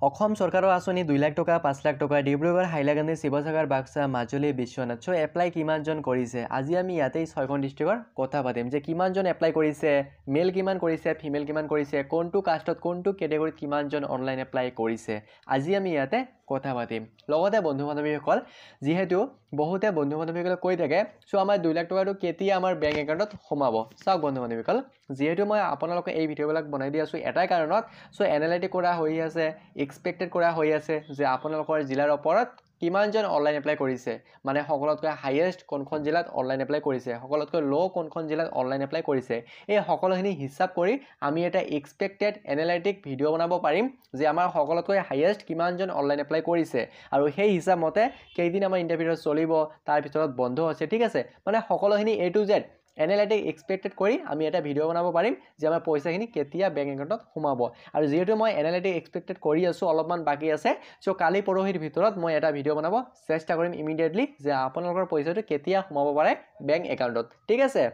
অসম চৰকাৰৰ আঁচনি 2 লাখ টকা, 5 লাখ টকা, ডিব্ৰুগড়, হাইলাকান্দি, শিৱসাগৰ, বাক্সা, মাজুলী, বিশ্বনাথ। চ' এপ্লাই কিমানজন কৰিছে, আজি আমি ইয়াতেই ছয়খন ডিষ্ট্ৰিক্টৰ কথা পাতিম যে কিমানজন এপ্লাই কৰিছে, মেল কিমান কৰিছে, ফিমেল কিমান কৰিছে, কোনটো কাষ্টত কোনটো কেটেগৰীত কিমানজন অনলাইন এপ্লাই কৰিছে, আজি আমি ইয়াতে কথা পাতিম। লগতে বন্ধু বান্ধৱীসকল, যিহেতু বহুতে বন্ধু বান্ধৱীসকলে কৈ থাকে, চ' আমাৰ 2 লাখ টকাটো কেতিয়া আমাৰ বেংক একাউণ্টত সোমাব? চাওক বন্ধু বান্ধৱীসকল, যিহেতু মই আপোনালোকে এই ভিডিঅ'বিলাক বনাই দি আছোঁ এটাই কাৰণত, চ' এনালাইটিক কৰা হৈ আছে, এক্সপেক্টেড কৰা হৈ আছে যে আপোনালোকৰ জিলাৰ ওপৰত কিমানজন অনলাইন এপ্লাই কৰিছে, মানে সকলোতকৈ হাইয়েষ্ট কোনখন জিলাত অনলাইন এপ্লাই কৰিছে, সকলোতকৈ ল' কোনখন জিলাত অনলাইন এপ্লাই কৰিছে, এই সকলোখিনি হিচাপ কৰি আমি এটা এক্সপেক্টেড এনালাইটিক ভিডিঅ' বনাব পাৰিম যে আমাৰ সকলোতকৈ হাইয়েষ্ট কিমানজন অনলাইন এপ্লাই কৰিছে আৰু সেই হিচাপ মতে কেইদিন আমাৰ ইণ্টাৰভিউ চলিব, তাৰ ভিতৰত বন্ধ আছে, ঠিক আছে? মানে সকলোখিনি এ টু জেড এনালাইটিক এক্সপেক্টেড কৰি আমি এটা ভিডিঅ' বনাব পাৰিম যে আমাৰ পইচাখিনি কেতিয়া বেংক একাউণ্টত সোমাব। আৰু যিহেতু মই এনালাইটিক এক্সপেক্টেড কৰি আছোঁ, অলপমান বাকী আছে, চ' কালি পৰহিৰ ভিতৰত মই এটা ভিডিঅ' বনাব চেষ্টা কৰিম ইমিডিয়েটলি যে আপোনালোকৰ পইচাটো কেতিয়া সোমাব পাৰে বেংক একাউণ্টত, ঠিক আছে?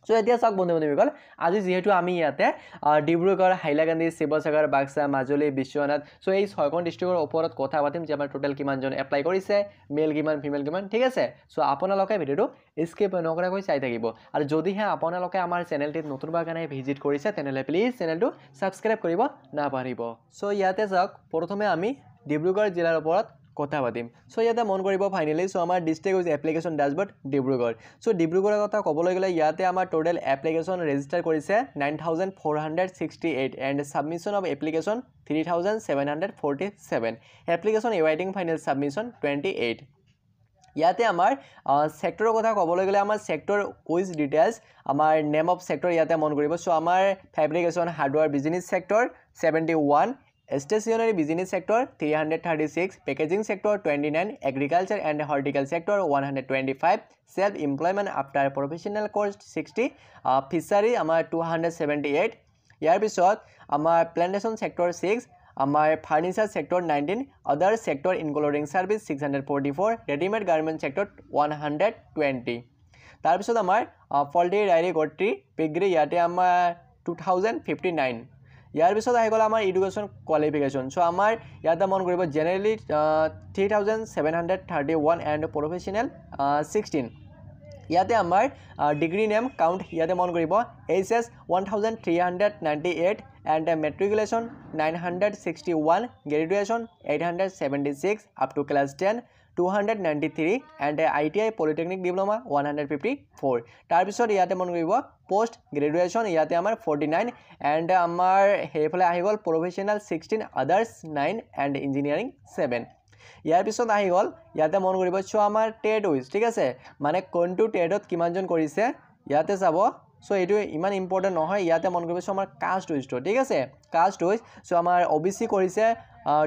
চ' এতিয়া চাওক বন্ধু বান্ধৱীসকল, আজি যিহেতু আমি ইয়াতে ডিব্ৰুগড়, হাইলাকান্দি, শিৱসাগৰ, বাক্সা, মাজুলী, বিশ্বনাথ, চ' এই ছয়খন ডিষ্ট্ৰিক্টৰ ওপৰত কথা পাতিম যে আমাৰ টোটেল কিমানজন এপ্লাই কৰিছে, মেল কিমান, ফিমেল কিমান, ঠিক আছে? চ' আপোনালোকে ভিডিঅ'টো স্কিপ নকৰাকৈ চাই থাকিব আৰু যদিহে আপোনালোকে আমাৰ চেনেলটিত নতুনবাৰ কাৰণে ভিজিট কৰিছে, তেনেহ'লে প্লিজ চেনেলটো ছাবস্ক্ৰাইব কৰিব নাপাহৰিব। চ' ইয়াতে চাওক, প্ৰথমে আমি ডিব্ৰুগড় জিলাৰ ওপৰত কথা পাতিম। চ' ইয়াতে মন কৰিব ফাইনেলি, চ' আমাৰ ডিষ্ট্ৰিক্ট হৈছে এপ্লিকেশ্যন ডেছবৰ্ড ডিব্ৰুগড়। চ' ডিব্ৰুগড়ৰ কথা ক'বলৈ গ'লে ইয়াতে আমাৰ টোটেল এপ্লিকেশ্যন ৰেজিষ্টাৰ কৰিছে 9468 and submission of application 3747, application awaiting final submission 28। ইয়াতে আমাৰ ছেক্টৰৰ কথা ক'বলৈ গ'লে আমাৰ ছেক্টৰ উইজ ডিটেইলছ, আমাৰ নেম অফ ছেক্টৰ ইয়াতে মন কৰিব। চ' আমাৰ fabrication hardware business sector 71, stationery business sector 336, packaging sector 29, agriculture and horticulture sector 125, self employment after professional course 60, fishery আমাৰ 278। ইয়াৰ পিছত আমাৰ প্লেণ্টেশ্যন ছেক্টৰ 6, আমাৰ furniture sector 19, other sector including service 644, readymade garment sector 120। তাৰপিছত আমাৰ পল্ট্ৰি, ডায়েৰী, গট্ৰি, পিগৰী, ইয়াতে আমাৰ 2059। ইয়াৰ পিছত আহি গ'ল আমাৰ এডুকেশ্যন কোৱালিফিকেশ্যন। চ' আমাৰ ইয়াতে মন কৰিব, generally 3731 and professional 16। ইয়াতে আমাৰ ডিগ্ৰী নেম কাউণ্ট ইয়াতে মন কৰিব, HS 1398 and matriculation 961, graduation 876, up to class 10 293 and ITI, polytechnic diploma 154। তাৰপিছত ইয়াতে মন কৰিব, পষ্ট গ্ৰেজুৱেশ্যন ইয়াতে আমাৰ 49 এণ্ড আমাৰ সেইফালে আহি গ'ল professional 16, others 9 and engineering 7। ইয়াৰ পিছত আহি গ'ল ইয়াতে মন কৰিব, চ' আমাৰ ট্ৰেড উইজ, ঠিক আছে, মানে কোনটো ট্ৰেডত কিমানজন কৰিছে ইয়াতে চাব। চ' এইটো ইমান ইম্পৰ্টেণ্ট নহয়। ইয়াতে মন কৰিব, চ' আমাৰ কাষ্ট উইজটো, ঠিক আছে, কাষ্ট উইজ। চ' আমাৰ অ' বি চি কৰিছে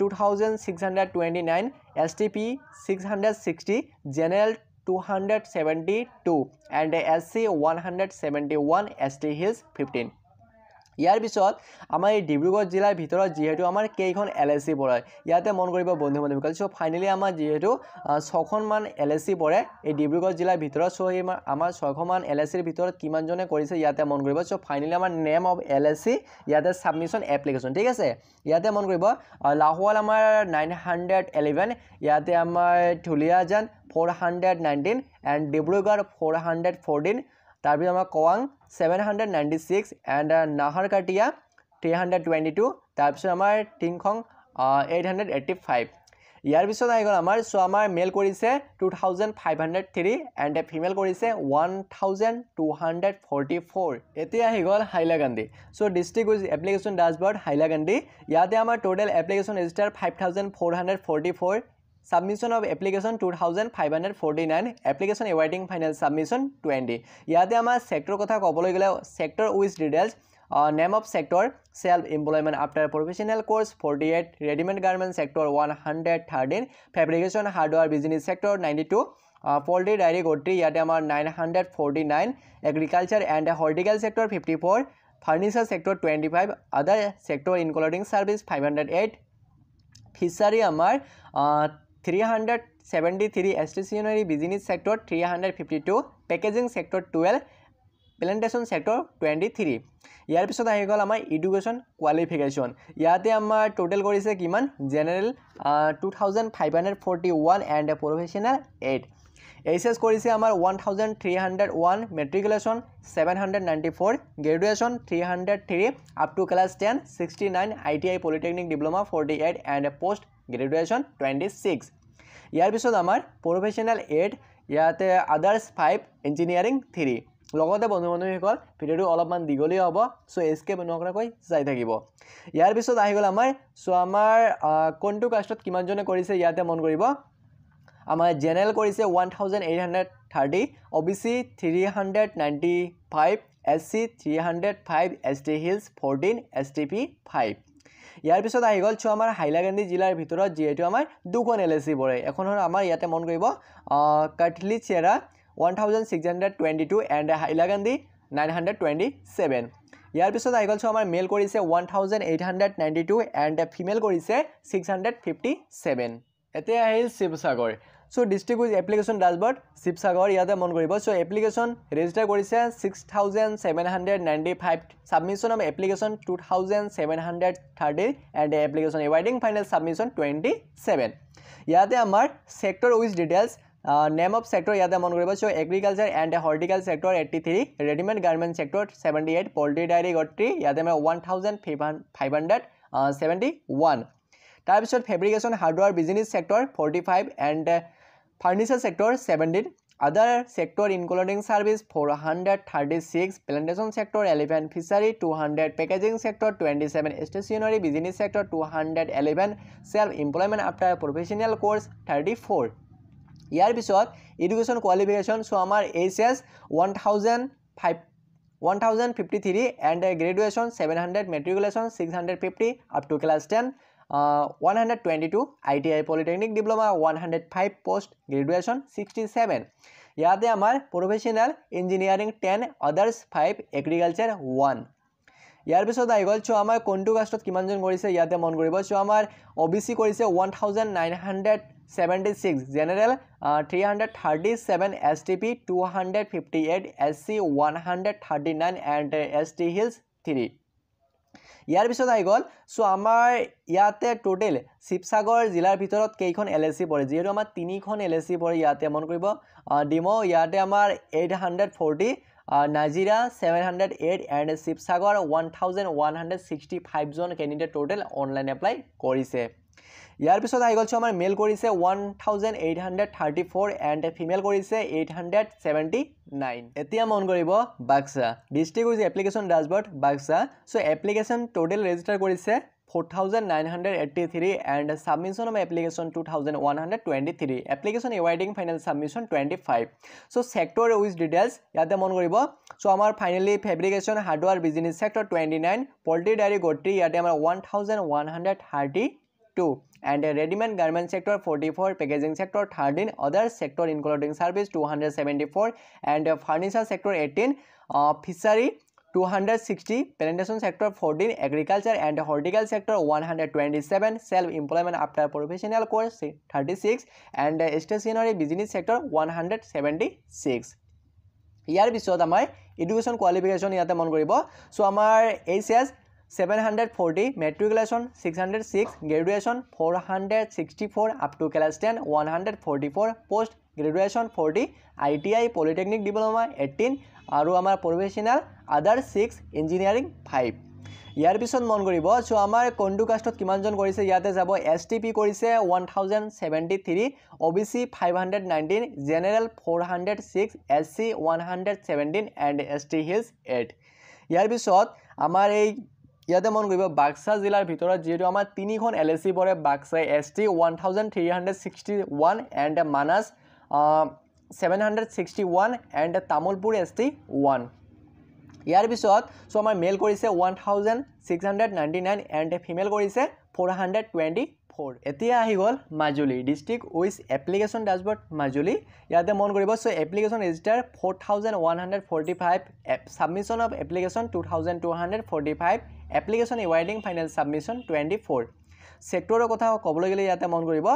2629, ST P 660, general 272 and SC 171, ST hills 15। ইয়াৰ পিছত আমাৰ এই ডিব্ৰুগড় জিলাৰ ভিতৰত যিহেতু আমাৰ কেইখন এল এ চি পৰে, ইয়াতে মন কৰিব বন্ধু বান্ধৱীসকল। চ' ফাইনেলি আমাৰ যিহেতু ছখনমান এল এ চি পৰে এই ডিব্ৰুগড় জিলাৰ ভিতৰত, চ' এই আমাৰ ছয়খনমান এল এ চিৰ ভিতৰত কিমানজনে কৰিছে ইয়াতে মন কৰিব। চ' ফাইনেলি আমাৰ name of L A C, ইয়াতে ছাবমিশ্যন এপ্লিকেশ্যন, ঠিক আছে, ইয়াতে মন কৰিব, লাহোৱাল আমাৰ 911, ইয়াতে আমাৰ ধুলীয়াজান 419 এণ্ড ডিব্ৰুগড় 414, তাৰপিছত আমাৰ কৱাং 796 এণ্ড নাহৰকাটিয়া 322, তাৰপিছত আমাৰ টিংখং 885। ইয়াৰ পিছত আহি গ'ল আমাৰ, চ' আমাৰ মেল কৰিছে 2503 এণ্ড ফিমেল কৰিছে 1244। এতিয়া আহি গ'ল হাইলাকান্দি। চ' ডিষ্ট্ৰিক্ট উইজ এপ্লিকেশ্যন ডাছবৰ্ড হাইলাকান্দি, ইয়াতে আমাৰ total application register 5444, submission of application 2549, application awaiting final submission 20। ইয়াতে আমাৰ ছেক্টৰৰ কথা ক'বলৈ গ'লে sector wise details, name of sector self employment after professional course 48, readymade garment sector 113, fabrication hardware business sector 92, poultry, dairy, goatry ইয়াতে আমাৰ 949, agriculture and horticulture sector 54, furniture sector 25, other sector including service 508, fishery আমাৰ 373, stationery business sector 352, packaging sector 12। plantation sector 23। ইয়াৰ পিছত আহি গ'ল আমাৰ education qualification. ইয়াতে আমাৰ total কৰিছে কিমান? General 2541 and professional 8। HS কৰিছে আমাৰ 1301, matriculation 794, graduation 303, up to class 10 69, ITI polytechnic diploma 48 and post graduation 26। ইয়াৰ পিছত আমাৰ প্ৰফেশ্যনেল 8, ইয়াতে আদাৰ্ছ 5, ইঞ্জিনিয়াৰিং 3। লগতে বন্ধু বান্ধৱীসকল, ভিডিঅ'টো অলপমান দীঘলীয়া হ'ব, চ' স্কিপ নকৰাকৈ চাই থাকিব। ইয়াৰ পিছত আহি গ'ল আমাৰ, চ' আমাৰ কোনটো কাষ্টত কিমানজনে কৰিছে ইয়াতে মন কৰিব। আমাৰ জেনেৰেল কৰিছে 1830, OBC 395, SC 305, ST hills 14, STP 5। ইয়াৰ পিছত আহি গ'ল, চ' আমাৰ হাইলাকান্দি জিলাৰ ভিতৰত যিহেতু আমাৰ দুখন LAC পৰে, এখন হ'ল আমাৰ ইয়াতে মন কৰিব কাঠলিচেৰা 1622 এণ্ড হাইলাকান্দি 927। ইয়াৰ পিছত আহি গ'ল, চ' আমাৰ মেল কৰিছে 1892 এণ্ড ফিমেল কৰিছে 657। এতিয়া আহিল Sivasagar. So district wise application dashboard Sivasagar, ইয়াতে মন কৰিব। চ' এপ্লিকেশ্যন ৰেজিষ্টাৰ কৰিছে 6795, submission of application 2730 and application awaiting final submission 27। ইয়াতে আমাৰ sector wise details, name of sector ইয়াতে মন কৰিব। So agriculture and horticulture sector 83, readymade garment sector 78, poultry dairy গোট্ৰি ইয়াতে আমাৰ 1571। তাৰপিছত fabrication hardware business sector 45 and furniture sector 17, other sector including service 436, plantation sector 11, fishery 200, packaging sector 27, stationery business sector 211, self employment after professional course 34। ইয়াৰ পিছত education qualification, চ' আমাৰ HS 1053 and graduation 700, matriculation 650, up to class 10 122, ITI polytechnic diploma 105, post graduation 67। ইয়াতে আমাৰ professional engineering 10, others 5, agriculture 1। ইয়াৰ পিছত আহি গ'ল, চ' আমাৰ কোনটো কাষ্টত কিমানজন কৰিছে ইয়াতে মন কৰিব। চ' আমাৰ OBC কৰিছে 1976, general 337, STP 258, SC 139 and ST hills 3। ইয়াৰ পিছত আহি গ'ল, চ' আমাৰ ইয়াতে টোটেল শিৱসাগৰ জিলাৰ ভিতৰত কেইখন LAC পৰে, যিহেতু আমাৰ তিনিখন LAC পৰে ইয়াতে মন কৰিব। ডিমৌ ইয়াতে আমাৰ 840, নাজিৰা 708 এণ্ড শিৱসাগৰ 1165 জন কেণ্ডিডেট টোটেল অনলাইন এপ্লাই কৰিছে। ইয়াৰ পিছত আহি গ'ল, চ' আমাৰ মেল কৰিছে 1834 এণ্ড ফিমেল কৰিছে 879। এতিয়া মন কৰিব Baksa district wise application dashboard Baksa. So application total register কৰিছে 4983 and submission of application 2123, application awaiting final submission 25। So sector wise details ইয়াতে মন কৰিব। চ' আমাৰ finally fabrication hardware business sector 29, poultry dairy গোট্ৰি ইয়াতে আমাৰ 1132 and readymade garment sector 44, packaging sector 13, other sector including service 274 and furniture sector 18, fishery 260, plantation sector 14, agriculture and horticulture sector 127, self employment after professional course 36 and stationery business sector 176। ইয়াৰ পিছত আমাৰ education qualification ইয়াতে মন কৰিব। চ' আমাৰ HS 740, matriculation 606, graduation 464, up to class 10 144, post graduation 40, ITI polytechnic diploma 18 আৰু আমাৰ professional আদাৰ 6, engineering 5। ইয়াৰ পিছত মন কৰিব, চ' আমাৰ কোনটো কাষ্টত কিমানজন কৰিছে ইয়াতে যাব। STP কৰিছে 1073, OBC 519, general 406, SC 117 and ST hills 8। ইয়াৰ পিছত আমাৰ এই ইয়াতে মন কৰিব বাক্সা জিলাৰ ভিতৰত যিহেতু আমাৰ তিনিখন LAC পৰে, Baksa ST 1361 and Manas 761 and Tamulpur ST 1। ইয়াৰ পিছত চ' আমাৰ মেল কৰিছে 1699 এণ্ড ফিমেল কৰিছে 424। এতিয়া আহি গ'ল Majuli district wise application dashboard Majuli, ইয়াতে মন কৰিব। So application register 4145, submission of application 2245, application awaiting final submission 24। ছেক্টৰৰ কথা ক'বলৈ গ'লে ইয়াতে মন কৰিব,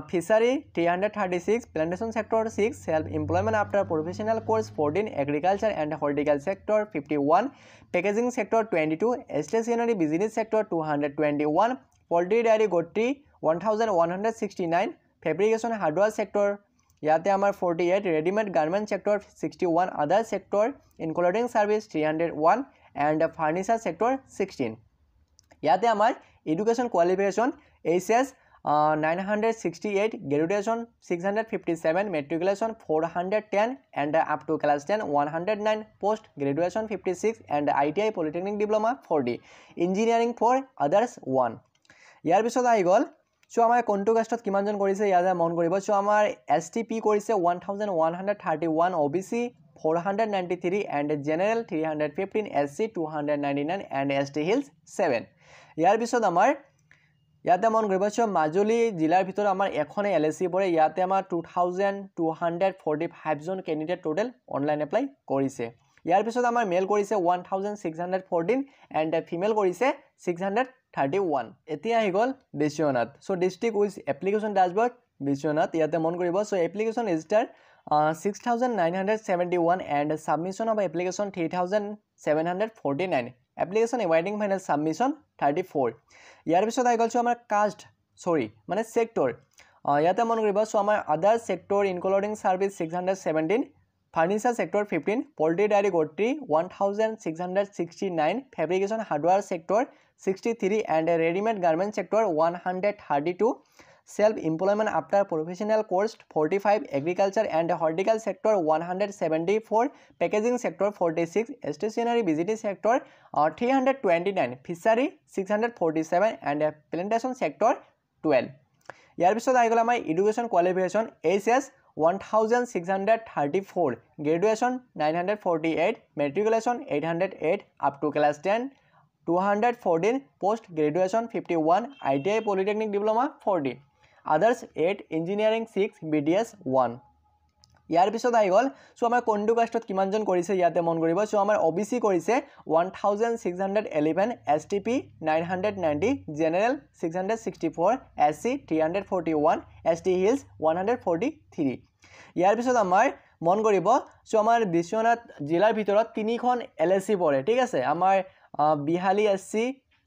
Fishery 336, plantation sector 6, self employment after professional course 14, agriculture and horticulture sector 51, packaging sector 22, stationery business sector 221, poultry dairy goatry 1169, fabrication hardware sector ইয়াতে আমাৰ 48, readymade garment sector 61, other sector including service 301 and furniture sector 16। ইয়াতে আমাৰ education qualification HS 968, graduation 657, matriculation 410 and up to class 10 109, post graduation 56 and ITI polytechnic diploma 40, engineering 4, others 1। ইয়াৰ পিছত আহি গ'ল চ' আমাৰ কোনটো কাষ্টত কিমানজন কৰিছে ইয়াতে মন কৰিব। চ' আমাৰ এছ টি পি কৰিছে 1131, OBC 493 and general 315, SC 299 and ST hills 7। ইয়াৰ পিছত আমাৰ ইয়াতে মন কৰিব, চ' মাজুলী জিলাৰ ভিতৰত আমাৰ এখনেই এল এ চি পৰে। ইয়াতে আমাৰ 2245জন কেণ্ডিডেট টোটেল অনলাইন এপ্লাই কৰিছে। ইয়াৰ পিছত আমাৰ মেল কৰিছে 1614 এণ্ড ফিমেল কৰিছে 631। এতিয়া আহি গ'ল Biswanath. So district with application dashboard Biswanath, ইয়াতে মন কৰিব। So application register 6971 and submission of application 3749, application awaiting final submission 34। ইয়াৰ পিছত আহি গ'ল চ' আমাৰ কাষ্ট চৰি মানে ছেক্টৰ, ইয়াতে মন কৰিব। চ' আমাৰ other sector including service 617, furniture sector 15, poultry dairy goatry 1669, fabrication hardware sector 63 and readymade garment sector 132, self employment after professional course 45, agriculture and horticulture sector 174, packaging sector 46, stationery business sector 329, fishery 647 and plantation sector 12। ইয়াৰ পিছত আহি গ'ল আমাৰ education qualification HS 1634, graduation 948, matriculation 808, up to class 10 214, post graduation 51, ITI polytechnic diploma 40, others 8, engineering 6, BDS 1। ইয়াৰ পিছত আহি গ'ল চ' আমাৰ কোনটো কাষ্টত কিমানজন কৰিছে ইয়াতে মন কৰিব। চ' আমাৰ অ' বি চি কৰিছে 1611, STP 990, general 664, SC 341, ST hills 143। ইয়াৰ পিছত আমাৰ মন কৰিব, চ' আমাৰ বিশ্বনাথ জিলাৰ ভিতৰত তিনিখন এল এ চি পৰে, ঠিক আছে। আমাৰ Bihali SC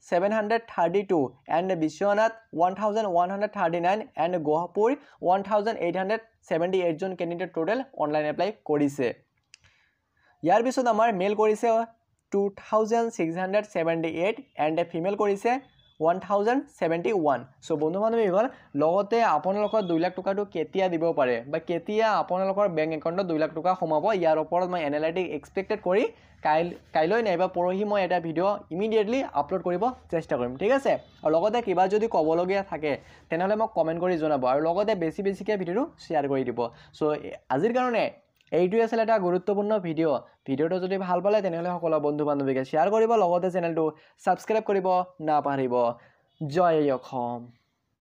732 and Biswanath 1139 and Gohpur 1878জন candidate total online apply কৰিছে। ইয়াৰ পিছত আমাৰ মেল কৰিছে 2678 এণ্ড ফিমেল কৰিছে 1071। চ' বন্ধু বান্ধৱীসকল, লগতে আপোনালোকৰ 2 লাখ টকাটো কেতিয়া দিব পাৰে বা কেতিয়া আপোনালোকৰ বেংক একাউণ্টত 2 লাখ টকা সোমাব ইয়াৰ ওপৰত মই এনালাইটিক এক্সপেক্টেড কৰি কাইলৈ নাইবা পৰহি মই এটা ভিডিঅ' ইমিডিয়েটলি আপলোড কৰিব চেষ্টা কৰিম, ঠিক আছে। আৰু লগতে কিবা যদি ক'বলগীয়া থাকে তেনেহ'লে মোক কমেণ্ট কৰি জনাব আৰু লগতে বেছি বেছিকৈ ভিডিঅ'টো শ্বেয়াৰ কৰি দিব। চ' আজিৰ কাৰণে এইটোৱে আছিল এটা গুৰুত্বপূৰ্ণ ভিডিঅ'। ভিডিঅ'টো যদি ভাল পালে তেনেহ'লে সকলো বন্ধু বান্ধৱীকে শ্বেয়াৰ কৰিব, লগতে চেনেলটো ছাবস্ক্ৰাইব কৰিব নাপাহৰিব। জয় অসম।